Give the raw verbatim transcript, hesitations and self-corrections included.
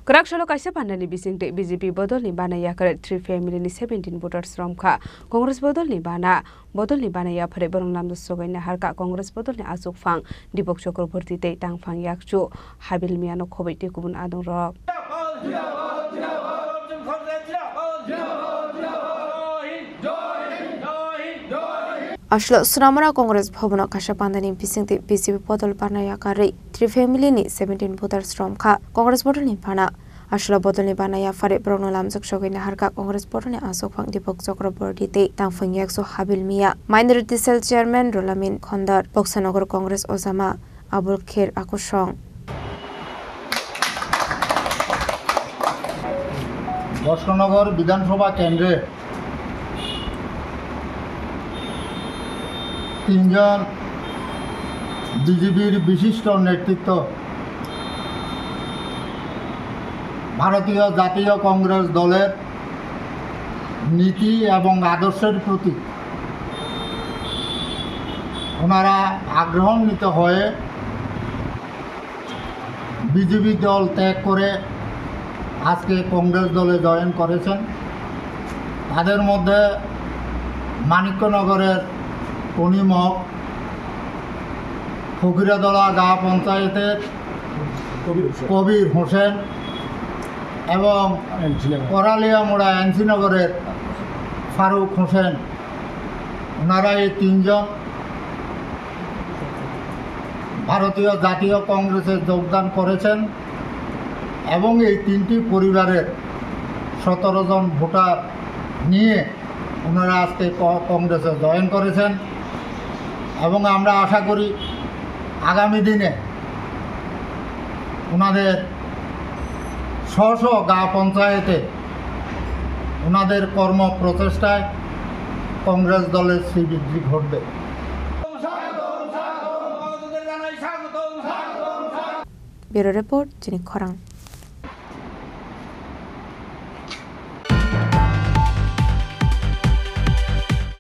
Kwrak salo kaisa pandani bisingtwi B J P bodolni bana yakarwi three family ni seventeen voters romkha. Congress bodolni bana, bodolni bana yapharwi borok namjak sogwi naharkha Congress bodolni achukphang Deepak Chakraborty tei tangphang yakchu Habil Miyano khobwi tei kubun adongrok. Aswk Sonamura Congress Bhavan o kaisa pandani bisingtwi B J P bodol bana yakarwi three family ni seventeen voters romkha Congress bodolni bana. Aswk bodolni bana yapharwi borokno lamjak sogwi naharkha Congress bodolni achukphang Deepak Chakraborty tei tangphang yakchu Habil Miya, Minority Cell Chairman Rolamin Khondar, Boksanagar Congress Ojama Abul Kher Akusong. Boxanagar বিধানসভা কেন্দ্রে তিনজন বিজেপির বিশিষ্ট নেতৃত্ব ভারতীয় জাতীয় কংগ্রেস দলের নীতি এবং আদর্শের প্রতি ওনারা আগ্রহান্বিত হয়ে বিজেপি দল ত্যাগ করে আজকে কংগ্রেস দলে জয়েন করেছেন। তাদের মধ্যে মানিক্যনগরের কনিমক, ফকিরাদলা গাঁ পঞ্চায়েতের কবির হোসেন। কবির হোসেন এবং এনসি নগর। করালিয়ামুড়া এনসি নগরের ফারুক হোসেন, ওনারা এই তিনজন ভারতীয় জাতীয় কংগ্রেসে যোগদান করেছেন এবং এই তিনটি পরিবারের সতেরো জন ভোটার নিয়ে ওনারা আজকে ক-, কংগ্রেসে জয়েন করেছেন এবং আমরা আশা করি আগামী দিনে ওনাদের স্ব স্ব গাঁও পঞ্চায়েতে ওনাদের কর্ম প্রচেষ্টায় কংগ্রেস দলের শ্রীবৃদ্ধি ঘটবে। Bureau Report, Chini Khorang.